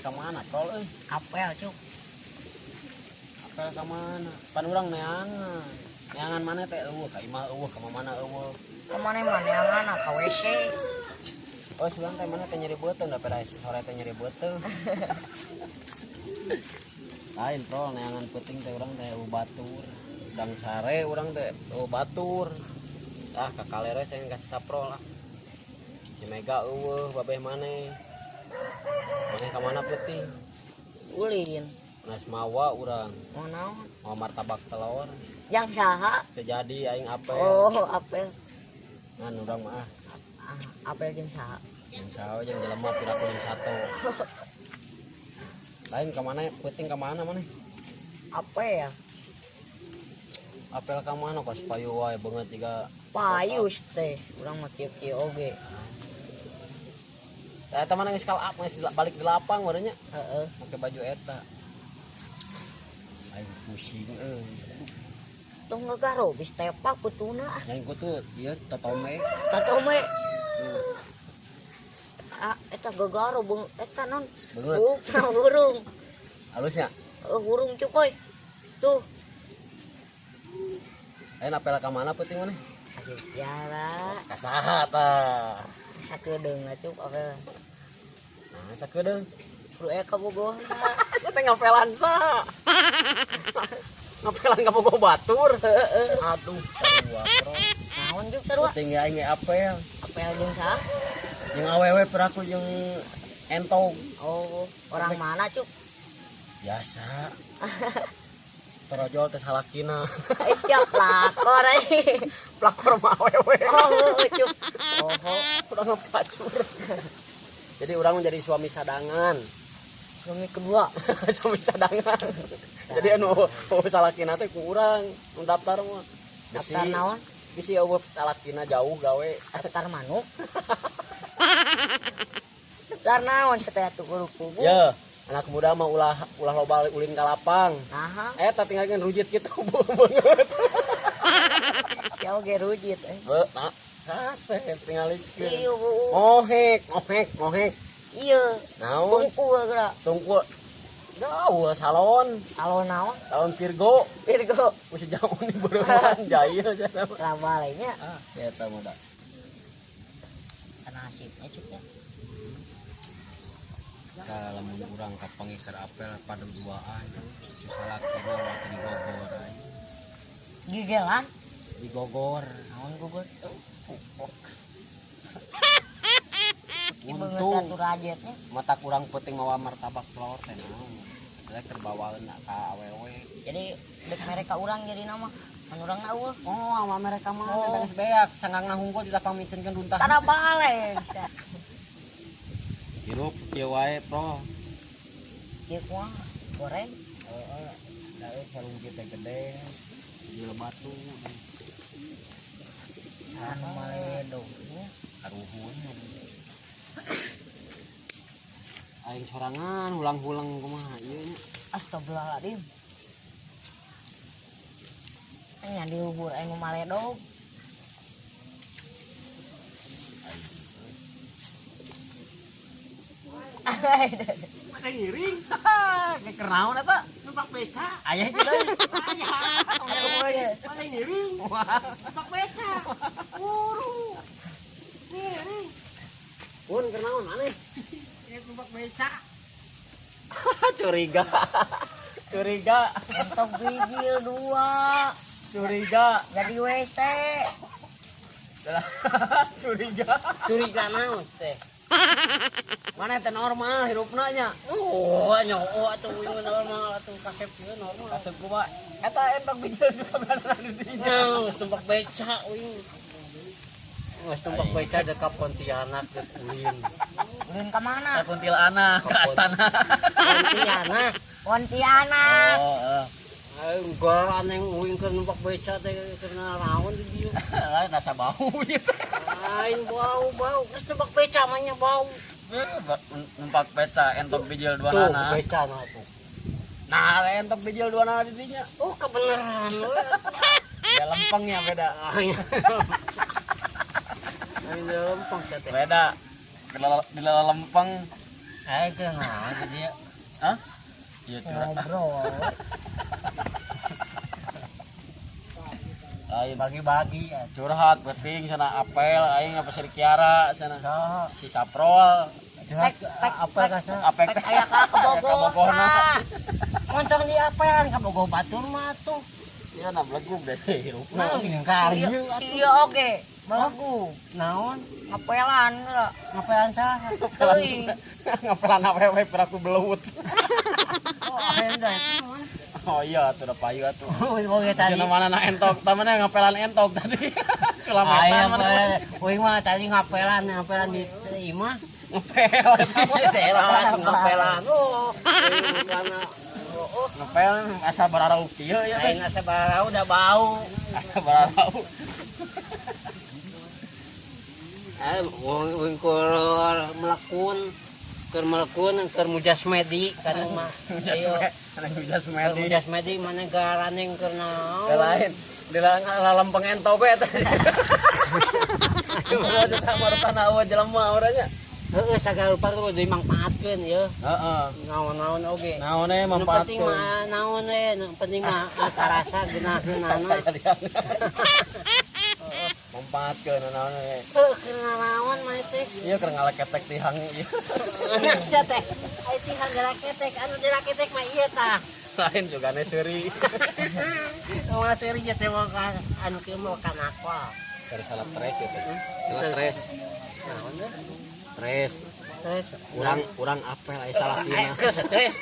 Ka mana tol euy? Apel, Cuk. Apel ka mana? Pan urang neangan. Neangan mana teh eueuh, ka imah eueuh, ka mana eueuh. Ka mana neangan ka WC. Oh, sugan teh mana teh nyeri beuteung da pada sore teh nyeri beuteung. Lain prol neangan peuting teh urang teh eueuh batur. Dang sare urang teh eueuh batur. Ah, ka kalere ceng ka saprol lah. Si Mega eueuh babeh maneh. Maneh ka mana peuting? Ulin. Nas mawa urang. Mau naon? Mawa martabak telur. Yang saha? Teu jadi aing apel. Oh, apel. Ngan urang mah ah. Ah, apel jeung saha? Jeung saha jeung jelema piraku jeung sato. Lain ka mana peuting ka mana maneh? Apel. Apel ka mana kos payu wae beungeut jiga Payus teh, urang mah kieu-kieu oge. Eta mah geus kalap geus balik di lapang barunya. Heeh. Make baju eta. Aing pusing euy. Tong ngegaro bis tepak putuna. Yang kutu ieu totome. Tatome. Ah, eta gagaro beung eta non. Beungeut. Bukan burung. Halusnya. Burung cukoy. Tuh, Aing apel ka mana peuting maneh? Asik jara. Ka saha tah? Sakedeung lah cuk apel. Nah, sakedeung. Kudu aya kabogohna. Eta ngapelan saha? Ngapelan ka bogoh batur. Aduh, sarua bro. Naon juk sarua? Peuting ge aing ge apel. Apel jeung saha? Jeung awewe peraku jeung entog. Oh, orang mana cuk? Biasa. Torojol teh salakina. Eh, siap lakor aja. Pelakor mah awewe. Oh, heueuh, cuk. Oh, Urang ngepacur. Jadi urang menjadi suami cadangan. Suami kedua. Suami cadangan. Jadi anu oh, salakina teh ku urang nu daftar mah. Bisi, Daftar naon? Bisi eueuh salakina jauh gawe. Daftar manuk. Daftar naon sateh atuh kudu kubu. Ya, anak muda mah ulah ulah loba ulin ka lapang. Naha, Eta tinggalkeun rujit kitu beungeut. Ya oge rujit eh. Be, nah, kasep tingalikeun. Iya, Bu. Ngohek, ngohek, ngohek. Iya. Naon? Tungku geura. Tungku. Jauh salon, Alon naon? salon Virgo. Virgo. Masih jauh nih berenang jahil aja. Rabalenya. Ah, eta mah da. Nasibnya cuk ya. Lamun urang kapanggih keur apel pada duaan. Salakina waktu di Bogor aing. Gigelan. Di Bogor. Naon gugur? Pupok. Untung Untung atuh rajetnya. Mata kurang penting mawa martabak telur teh naon. Rek terbawaeun ka awewe. Jadi dek mereka urang jadi nama. Kan urang na eueuh. Oh, ama mereka mah Oh. teh geus beak, cangkangna hungkul tidak pamicenkeun runtah. Tara balik. Hirup kieu wae, Bro. Ieu kumaha? Goreng. Heeh. Da euy sarung teh gede. Di batu. Anu maledo. Karuhun. Aing sorangan hulang-hulang kumaha ieu nya. Astagfirullahaladzim. Nya di luhur aing nu maledog. Make ngiring. Kayak kenaon eta? Numpak beca. Ayah itu deui. Ayah. Make ngiring. Numpak beca. Buru. Ngiring. Pun kenaon maneh? Ini numpak beca. Curiga. Curiga. Entok bijil dua. Curiga. Jadi WC. Curiga. Curiga naon teh? Mana teh normal hirupna nya. Oh, nya oh atuh ieu normal atuh kasep ieu normal. Kasep kumaha? Eta entok bijil juga bener di dinya. Nah, geus numpak beca uing. Geus numpak beca deuk ka Pontianak deuk ulin. Ulin ka mana? Ka Kuntilanak, ka Astana. Pontianak. Pontianak. Oh, heeh. Aing goran yang uing keur numpak beca teh keur naon di dieu. Lain rasa bau gitu. Aing bau-bau geus numpak beca mah nya bau. Numpak beca entok bijil dua Tuh, nana. beca nah tuh. Nah, entok bijil dua nana di dinya. Oh, kebenaran we. Ya lempeng ya beda. Aing lempeng sia teh. Beda. Di lempeng. Ayo ke naon di dieu? Hah? Iya curhat. Ngobrol. Lain Bagi-bagi ya. Curhat penting sana apel aing apa Sri Kiara sana. Saha? Si Saprol. Curhat Pek, pek, apa pek. kasa? Apek Pek aya ka Kabogor. Bogor. Montong di apelan ka bogoh batur mah tuh. Iya na belegug deh hirupna. Naon karieu Si ieu oge. Belagu. Naon? Ngapelan lah. Ngapelan saha? Teuing. Ngapelan awewe piraku belut. Oh, ayeuna dah itu mah. Oh iya atuh da payu atuh. Oh, oge tadi. Cenah mana na entok, tamana ngapelan entok tadi. Culametan Aya mana. uing mah tadi ngapelan, ngapelan di imah. Ngepel. Saya ngapelan. Oh, uing kana. Oh, Ngepel asa bararau kieu ya teh. lain asa barau udah bau. Asa bararau. Eh, uing keur melekun, keur melekun, keur mujasmedi kan mah. Ayo, Mujas keur medi. mujasmedi mana garaneng keur naon. Lain di lalempeng entok we tadi. Ayo sama tanah eueuh jelema urangnya. Heeh, sagala rupa kudu dimangpaatkeun ye. Heeh. Naon-naon oge. Naon we Nu penting manfaatkeun. mah naon we, nu penting mah tarasa geunaheunana. Manfaatkeun naon we. Heuh, keur naon mah teh. Ieu keur ngaleketek tihang ieu. Anak sia teh. Ai tihang geraketek, anu diraketek mah ieu tah. Lain juga seuri. Mah seuri nya teh mau ka anu kieu mah kana akal. Keur salah stres ya teh. Salah stres. Naon teh? Stres. Stres. Urang urang apel aya salakina. Keur stres.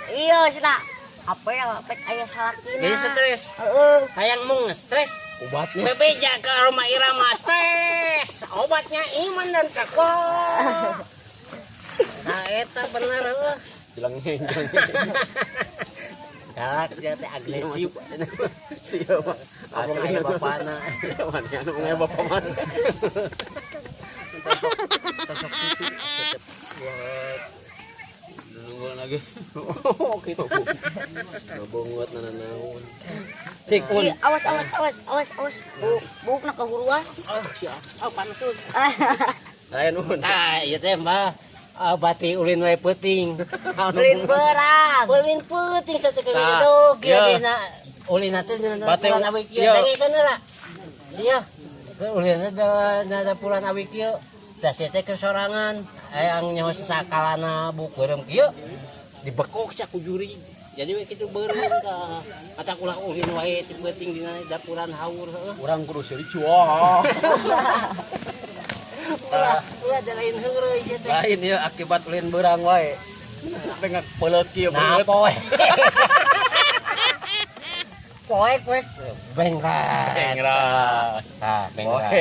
Iya cenah. Apel pek aya salakina. Jadi stres. Heeh. Hayang mung stres. Obatnya Bebeja ke rumah Irama stres. Obatnya iman dan takwa. Nah, eta bener heuh. bilang bilang. Galak dia teh agresif. Sia mah. Asa aya bapana. Mana anu aya bapak mana. Tosok kitu cecep buat Nunggu lagi. oh gitu. Ngabongot nanaon. Cik un. Ih, awas awas awas awas awas. Buk bukna kahuruan. Oh, sia. Oh, panas un. Lain un. Tah, ieu teh mbah. Ah, bati ulin wae peuting. Ulin berang. Ulin peuting satekeun Tah, gitu. Kieu iya. dina ulin teh dina Bati dapuran awi kieu. iya. Dengekeun heula. Sia. Keur ulin teh dina dapuran awi kieu. Tah sia teh keur sorangan. Hayang nyaho sakalana buk beureum kieu dibekok sia ku juri. Jadi we kitu beureum tah. Matak ulah ulin wae ti peuting dina dapuran haur heuh. Urang kudu seuri cuah. Ulah ulah da lain heureuy sia teh. Lain ya akibat ulin berang wae. Tengah peuleut kieu Nah, beungeut. poek. Poek poek bengras. Bengras. Tah, bengras.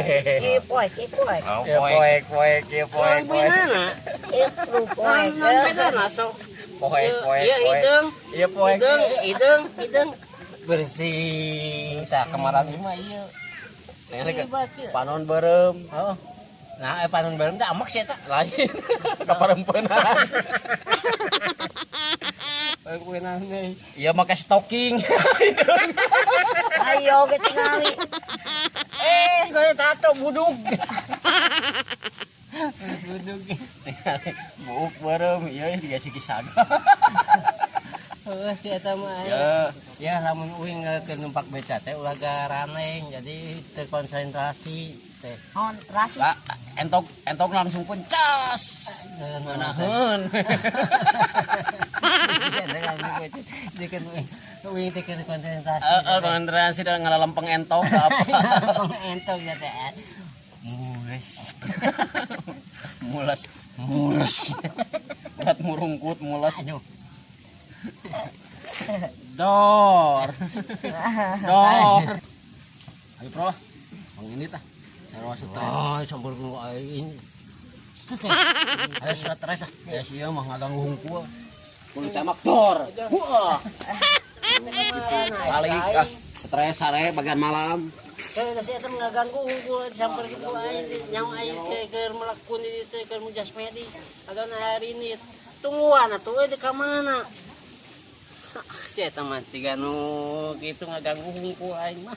Ieu poek, ieu poek. Oh, Ya poek poek ieu poek Naon poek. bedana? Ieu lu poek. Naon bedana sok? Poek poek. Ieu poek. hideung, Iya poek. hideung, hideung, hideung. Bersih. Tah kemarin mah ieu. Neng Hebat ieu. panon beureum. Oh. Nah, panon beureum teh amak sia eta. Lain kaparempeunaan. Parempeunaan deui. Iya make stocking. Ayo ge tingali. Eh, sebenarnya tato budug. Budug. Buuk beureum ieu siga siki saga. Heuh, si eta mah. Ya. Ya lamun uing keur numpak beca teh ulah garaneng jadi terkonsentrasi teh. Kontrasi. Lah entok entok langsung pencas. Ngeunaheun. Uing teh keur konsentrasi. Heeh, konsentrasi dan ngalalempeng entok apa. Entok ya teh. Mules. Mules. Mules. Berat murungkut mules. Aduh. Dor. Dor. Ayo pro. Bang ini tah. Sarua stres. Oh, campur ku aing. Stres. Ayo stres ah. Ya sia mah ngaganggu hungkul. Kulit tamak dor. Wah. Balik ah, stres sare bagian malam. Kayak nasi eta ngaganggu hungkul samper gitu aing nyawa aing keur melekun di ditu keur mujasmedi atau hari ini tungguan atuh we di ka mana. Ah, eta mah tiga nu kitu ngaganggu hungkul aing mah.